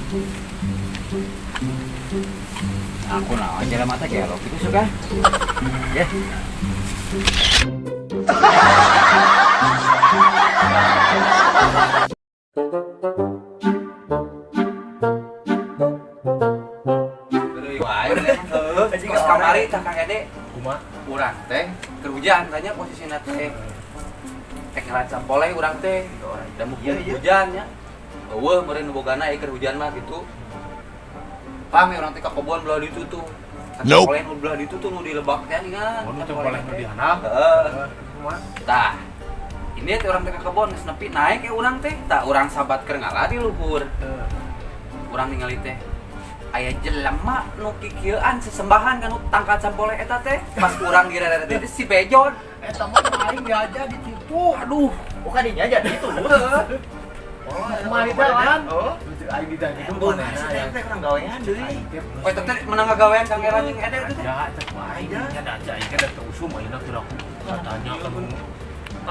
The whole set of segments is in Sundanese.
Aku naon jalan mata gelok gitu suka. Ya. Kos kamari tah Kang Ede. Kumaha? Urang teh keur hujan tanya posisina teh. Teh ngeraca poleh urang teh. Da mumpung hujan nya. Eueuh meureun nu bogana ieu keur hujan mah gitu. Pam urang teh ka kebon belah ditu tuh. Nope. Poleh nu belah ditu tuh nu di lebak teh ningan. Oh, nu poleh nu di handap. Heeh. Kumaha? Tah. Ini teh urang teh ka kebon geus nepi naik ya urang teh. Tah urang sabat keur ngala di luhur. Urang ningali teh aya jelema nu kikieuan sesembahan kanu tangkal campoleh eta teh. Pas urang direret teh si Bejon. Eta mah aing diajar ditipu. Aduh, Bukan dinya aja itu. Kemari teh kan? Oh. Aing diajar itu Bukan sih teh kurang gawean deui. Oh, eta teh menang ngagawean Kang Era jeung Ede itu teh. Ya, eta mah aing nya da aja aing da teu usum ayeuna teu aku. Katanya kan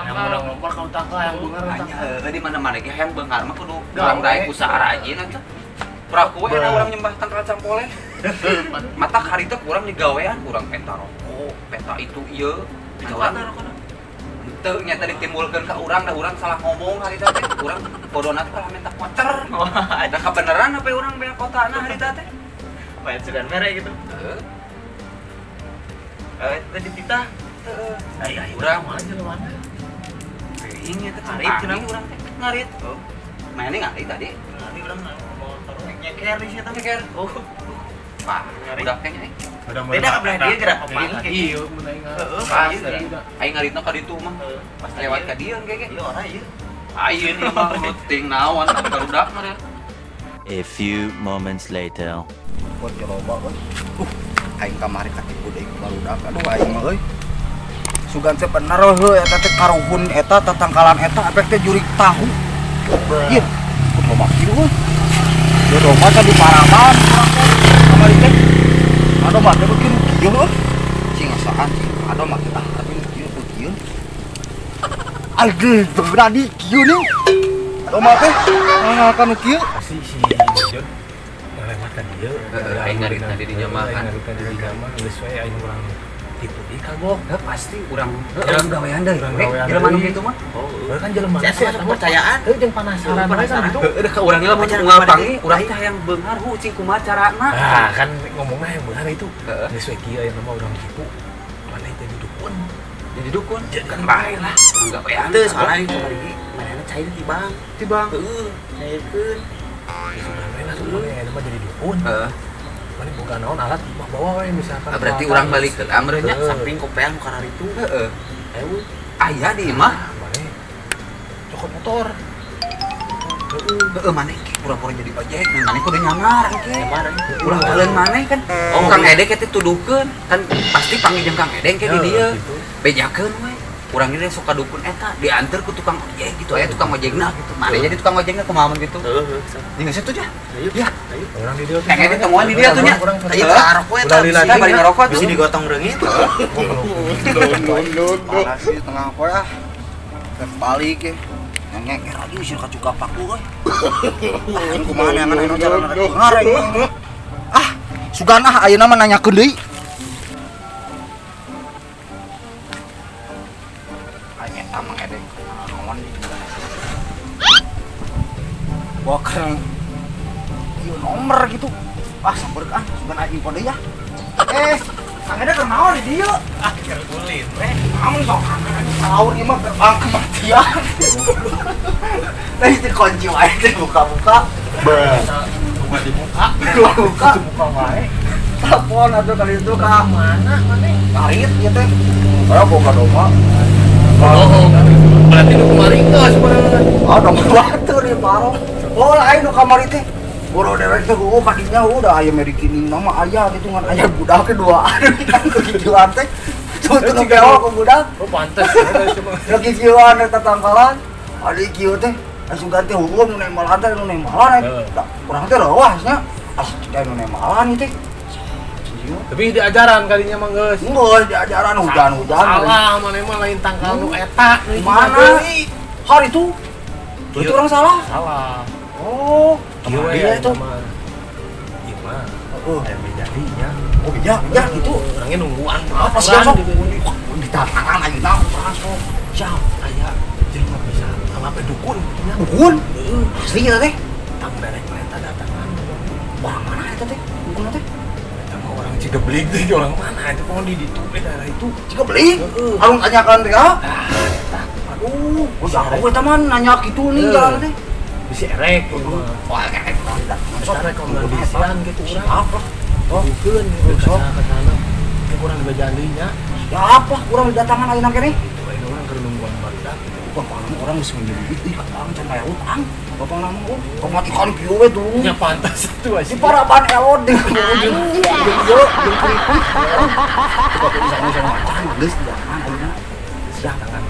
yang menang lompat kalau tangka yang beungar Hanya tangka. di mana-mana ge hayang beunghar mah kudu urang daek usaha rajin atuh. Peraku we da urang nyembah tangkal campoleh. Mata harita kurang digawean, urang peta rokok, peta itu ieu. Digawean teu nya tadi ditimbulkeun ka urang da urang salah ngomong harita teh. Urang bodona teh kalah minta kocer. Da kabeneran apa urang bea kotana harita teh. Main sugan mere gitu. Heeh. Eh, tadi titah. Heeh. Ai ai Urang Mana jelema? teuing eta Ngarit cenah. urang teh ngarit. Oh, Mainnya ngarit tadi. nanti urang motor nyeker di situ. Nyeker. Oh. Wah, Ngarit. budak teh nya. Beda ka belah dia gerak papanggih. Iya, mun aing. Heeh, Pas, iya. aing ngaritna ka ditu mah. Heeh, Pas lewat ka dieu ge ge. Iya ora ieu. Ayeun ieu mah ting naon barudak mah. A few moments later. Buat coba euy. Aing kamari katipu deui ku barudak. Aduh aing mah euy. Sugan teh bener heuh eta teh karuhun eta tatangkalan eta apek teh jurik tahu. Ieu kudu loba kieu euy. Ieu domba teh di paraban urang teh kamari teh. Aduh mah teh beuki nu kieu euy. Cing asaan cing. Aduh mah teh ah tapi nu kieu beuki. Aduh, berani kieu nih. Domba teh ngakan nu kieu. Pasti si Jon ngelewat ka dieu. Heeh, aing ngaritna di dinya mah kan. Aing ngaritna di dinya mah geus we aing urang tipu deui kagok. Heuh pasti urang urang gawean deui. Urang gawean Jelema nu deui. kitu mah. Oh. Heuh kan jelema Saya sih masuk kepercayaan. Heuh jeung penasaran we kan gitu. Heuh ka urang ge lamun Pacaran unggal kemarin panggih ge. urang teh hayang beunghar hu cing kumaha carana. Nah, kan ngomongna yang benar itu. Heeh. Geus we kieu aya nama urang tipu. Mana jadi dukun. Jadi dukun. Kan bae lah. Urang gawean. Teu soalnya aing kamari ge manehna cair ti bang. Ti bang. Heeh, cairkeun. Sudah we lah mana aya nama jadi dukun. Heeh. Mana boga naon alat mah bawa we misalkan. Nah, berarti urang balik ke amrenya. Heeh. Samping kopean nu kararitu. Heeh. Ayo Aya di imah. mana cokot motor. Heeh. Heeh maneh pura-pura jadi ojek, maneh kudu nyamar engke. Nyamar. Ulah kaleun maneh kan. Oh, Kang Ede teh tuduhkeun kan pasti panggil jeung Kang Ede engke di dieu. Gitu. Bejakeun we. Urang ini suka dukun eta diantar ku tukang ojek gitu aya tukang ojekna gitu. Maneh jadi tukang ojekna kumaha mun gitu. Heeh, heeh. Jeung geus atuh nya. Ayo. Ya. Ayo. Orang di dieu. Kang Ede temuan di dieu tuh nya. Ayo ka rokok eta. Udah lila Bari ngerokok tuh. Bisi digotong reungit. Panas sih tengah poe ah. Rek balik ya. Ngeker lagi usir ka cuka paku euy. Aing kumaha neangan anu cara rek beunghar aing. Ah, sugan ah ayeuna mah nanyakeun deui. Aing eta Mang Ede naon di Bawa keur ieu nomor gitu. Ah, sampeurkeun ah, sugan aing info deui ah. Kang Ede keur naon di dieu? Ah, keur ulin we. Amun sok sahur ieu mah gerbang kematian. Tadi dikunci wae teh buka-buka. Buka dibuka. Buka. Buka wae. Telepon atuh kali itu ka Mana mana? ngarit ieu teh. Aya boga domba. Oh, berarti nu kemarin geus bener. Ah, domba batur ieu paro. Oh, lain nu kamari teh. Boro dewek teh heueuh ka dinya udah aya medikining nama aya gitu ngan aya budak ke duaan kan kegigeuan teh. Cuma nu keol ku budak. Oh, pantes. Lagi kieuan eta tangkalan. Adi kieu teh langsung ganti heueuh nu nembalan teh nu nembalan. Heeh. Urang teh reuas nya. Ah, cek nu nembalan ieu teh. Tapi diajaran kalinya mah geus. Geus diajaran hujan-hujan. Salah maneh mah lain tangkal nu eta. Mana? Hari itu. Itu orang salah. Salah. Oh, Kieu we Iya, itu. mah. Ieu mah. Heeh. Aya bejadinya. Oh iya, iya gitu. Orangnya nungguan. Apa sih sok? Ditangan ayeuna urang sok. Siap. Aya jelema bisa sama dukun nya. Dukun? Heeh. Asli eta teh. Tang merek eta datangan. Orang mana eta teh? Dukun teh? Eta mah orang Cigeblik teh orang mana itu pokoknya di ditu di daerah itu. Cigeblik. Heeh. Alung tanyakan teh ah. Ah, eta. Aduh, oh jauh eta mah nanya kitu nih jalan teh. Bisi erek ieu mah. Wah, kayak Eta rekomendasian gitu urang. Siap lah. Oh, dukun Oh, sok. ke sana. Ke kurang dibejaan deui nya. Siap lah, urang didatangan ayeuna keneh. Itu ayeuna urang keur nungguan barudak gitu. Bapak nama orang geus nginjem duit euy ka urang can bayar utang. Bapak nama oh, kematikan kieu we tuh. Nya pantas itu Di paraban elod jeung jeung ieu jeung keripik. Coba bisa bisa macan geus jangan ayeuna. Siap tangan.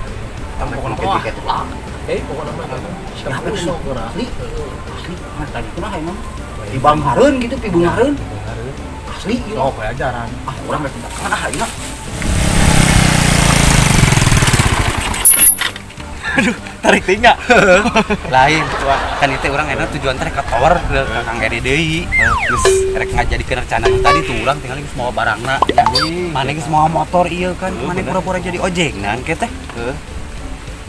Tang pokona tiket lah. Eh, pokokna mah eta. Siap Sok geura. asli. Asli, nah tadi kumaha emang? Di Banghareun gitu, pi Bunghareun. Asli ieu. Sok we ajaran. Ah, urang rek datangan ah ayeuna. Tarik tinggal. Lain kan itu orang enak tujuan teh ka tower ke Kang Ede deui. Geus rek ngajadikeun rencana nu tadi tuh urang tinggal geus mawa barangna. Mane geus mawa motor ieu kan, mane pura-pura jadi ojek nah engke teh.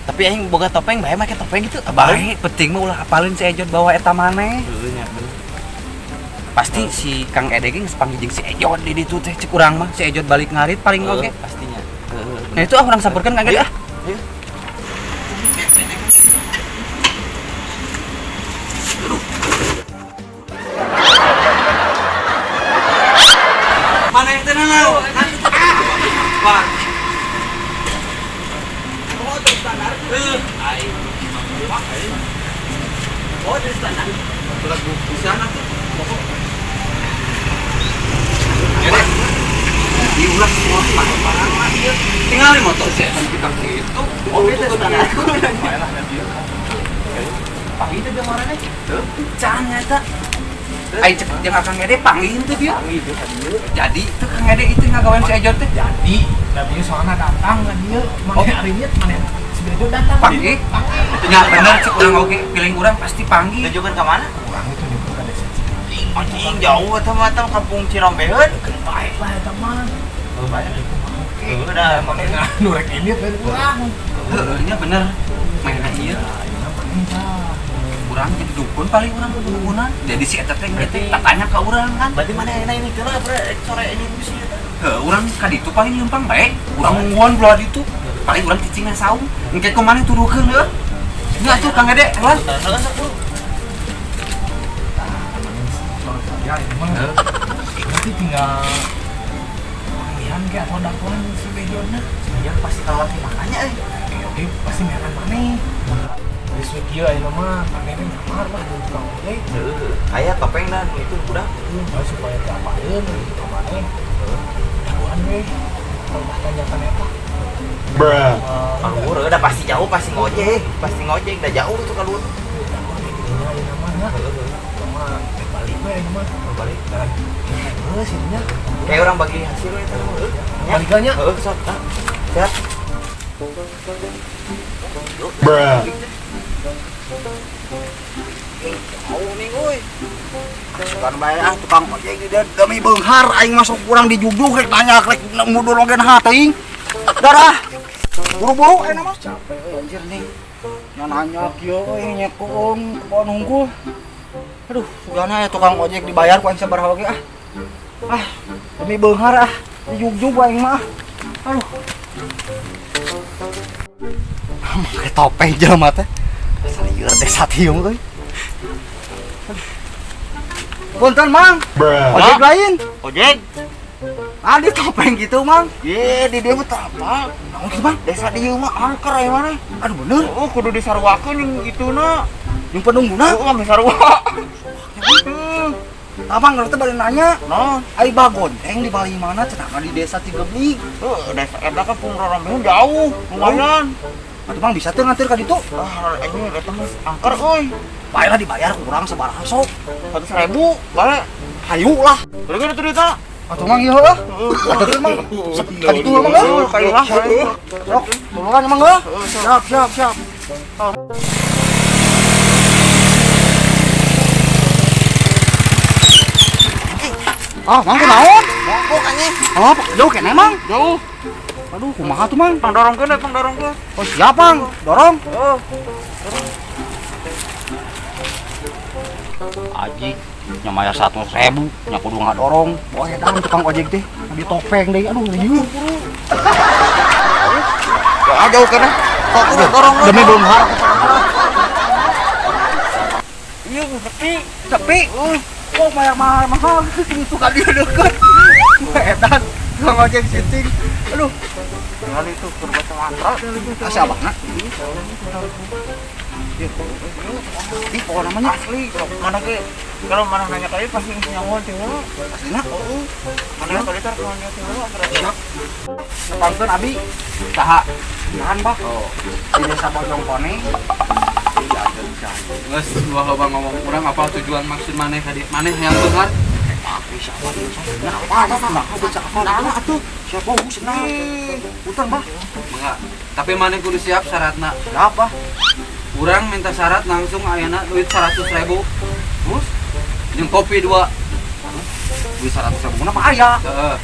Tapi aing boga topeng bae make topeng gitu. Bae, penting mah ulah apalin si Ejot bawa eta maneh. Heuh nya bener. Pasti si Kang Ede ge geus panggil jeung si Ejot di ditu teh cek urang mah si Ejot balik ngarit paling oge. Pastinya. Heeh. Nah itu ah urang samperkeun Kang Ede ah. Iya. Mana yang tenang? Wah. Oh, dari standar. Lagu pisan atuh. Jadi, diulas semua barang lah ieu. Tinggal di motor sih kan kita gitu. Oh, itu standar. Panggil teh marane. Can eta. Ai cek jeung Akang Ede panggil teh dia. Jadi teu Kang Ede itu ngagawean si Ejot teh. Jadi, da bieu soalna datang ka dieu, maneh ari ieu maneh si Bejo datang. Panggil. Nya bener cek urang oge, piling urang pasti panggil. Tunjukkan ke mana? Urang itu nyumput ka desa Cigeblik. Anjing jauh eta mah teh kampung Cirombeheun. Keun bae lah eta mah. Heuh bae. Itu mah oke. Heuh da Maneh nu rek ini teh urang. Heeh, nya bener. Mainan ieu. Ayeuna maneh tah. Urang jadi dukun paling urang dukunan. Jadi si eta teh teh tatanya ka urang kan. Berarti mana enak ini teh lah sore ini bisi eta. Heuh, urang ka ditu paling leumpang bae. Urang nungguan belah ditu. Paling urang cicingna saung. Engke ku maneh turuhkeun heuh. Nya atuh Kang Ede, heula. Heeh sok bro. Ya, ini mah. Nanti tinggal panggilan ke atau dakwaan si Bejona. Ya pasti kalau di mananya euy. Oke, pasti meran maneh. Geus we kieu ayeuna mah Kang Ede nyamar lah di tukang ojek. Heuh, aya topeng dan itu udah. Heeh, supaya teu apaleun gitu ka maneh. Dagoan we. Kalau bah tanyakan eta. Bruh. Kaluhur udah pasti jauh, pasti ngojek, udah jauh tuh kaluhur. Dagoan we gitu nya ayeuna mah nya. Mah balik we ayeuna mah, balik dan heuh sih nya. Kayak orang bagi hasil we eta heuh. Balik nya. Heuh, sok. Sehat. Bruh. Jauh nih euy. Sugan bae ah tukang ojek di demi beunghar aing masuk kurang dijugjug rek nanya rek mundur oge nah teuing. Darah. Buru-buru ayeuna mah. Capek euy anjir nih. Nya nanya kieu euy nyekoong kebon hungkul. Aduh, sugana ya tukang ojek dibayar ku aing sabaraha oge ah. Ah, demi beunghar ah dijugjug aing mah. Aduh. Make topeng jelema teh. Salieur desa tiung euy. Punten Mang. Ojek lain. Ojek. Ah di topeng gitu Mang. Ye, di dieu mah teu apa. Naon kitu Mang? Desa dieu mah angker aya mana? Aduh bener. Oh, kudu disaruakeun jeung ituna. Jeung penungguna. Oh, mah sarua. Abang ngerti bari nanya. Naon? Ai bagonteng di bali mana cenah di desa Cigeblik. Heuh, desa eta kan Pung Rorombeheun jauh, lumayan. Atuh Mang bisa teu nganter ka ditu? Ah, ini eta mah angker euy. Bae lah dibayar kurang sabaraha sok. 100.000, bae. Hayu lah. Beureun atuh duitna. Atuh Mang ieu heuh. Atuh Mang. Ka ditu Mang heuh. Kayu lah. Sok, tulungan Mang heuh. Siap, siap, siap. Ah, Mang kunaon? Mogok anjing. Oh, jauh keneh Mang. Jauh. Aduh, kumaha tuh Mang? Pang dorongkeun we, pang dorongkeun. Oh, siap Mang. Dorong. Oh. Aji, nya mayar 100.000, nya kudu ngadorong. Wah, edan tukang ojek teh, di topeng deui. Aduh, lieur. Ya jauh keneh. Kok kudu dorong. Demi beunghar. Iya, sepi. Sepi. Oh, bayar mahal-mahal. Itu kan dia deket. Edan, tukang ojek syuting. Aduh, Tinggal itu keur baca mantra. asa abahna. Ih, pokok namanya Asli, mana ke kalau mana nanya kali pasti nyawa teh heula. Aslina. Heeh. Mana kali tar kalau nanya teh heula. Siap. Nepangkeun abi. Saha? Nahan, Bah. Oh. Di desa Bojongkone. Geus dua loba ngomong urang apa tujuan maksud maneh ka dieu? Maneh yang beunghar? Tapi siapa dia? Nah, apa? Nah, apa? Nah, atuh. Siapa husna? Punten, Bah. Enggak. Tapi maneh kudu siap syaratna. Siap, Bah. Urang minta syarat langsung ayeuna duit 100.000. Terus Jeung kopi 2. duit 100.000 mah aya. Heeh.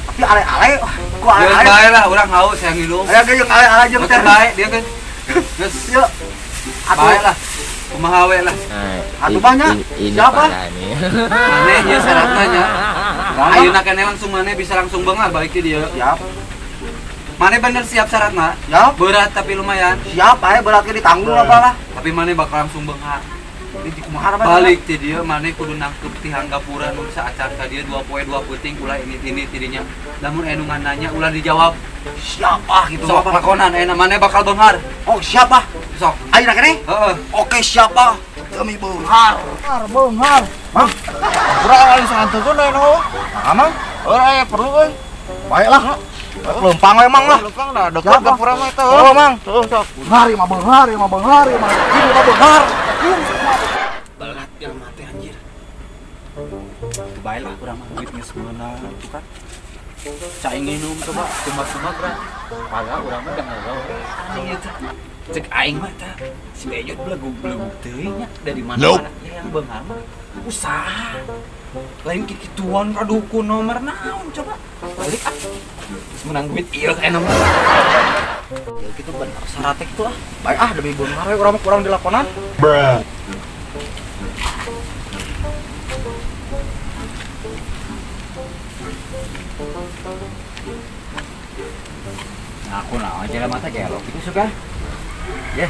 Tapi ale-ale, ku Geus ale-ale. bae lah urang haus yang ngilu. Aya ge jeung ale-ale jeung Geus teh. bae dia kan. Geus Yuk. Atuh, bae lah. Kumaha we lah. Atuh banyak. Siapa? Maneh nya syaratna nya. Ayeuna keneh langsung maneh bisa langsung beunghar balik ti dieu. Siap. Maneh bener siap syaratna? Siap. Berat tapi lumayan. Siap, aya berat ge ditanggung apa lah. Tapi maneh bakal langsung beunghar. Di kumaha apa? Balik ti dieu maneh kudu nangkep tihang gapura nu saacan ka dieu 2 poe 2 peuting ulah ini tidinya. Lamun aya nu nanya ulah dijawab. Siap ah gitu Sok mah. lakonan ayeuna maneh bakal beunghar. Oh, siap ah. Sok. Ayeuna keneh? Heeh. Oke, siap ah. Demi beunghar. Beunghar. Mang, Kurang langsung anterkeun aya nu. nah, Mang. Ora aya perlu euy. Baiklah. Lempang we Mang lah. Lempang dah deket Siap, ah. gapura mah eta. Oh, Mang. Tuh sok. Beunghar ieu mah beunghar, ieu mah beunghar, ieu mah. Ieu mah beunghar. Berat jelema teh anjir. Itu bae lah urang mah duit geus meunang itu kan. Cai nginum coba cuma-cuma bra. Padahal urang mah da anjing ieu teh. Cek aing mah tah si Bejot belegug-belegug teuing nya dari mana-mana ya yang beunghar mah usaha. Lain kikituan ka dukun nomor naon coba. Balik ah. Geus meunang duit ieu aya mah. Ya gitu bener syaratnya gitu ah. Baik ah demi beunghar we urang mah kurang dilakonan. Nah, aku naon jelema teh gelok gitu suka. Ya.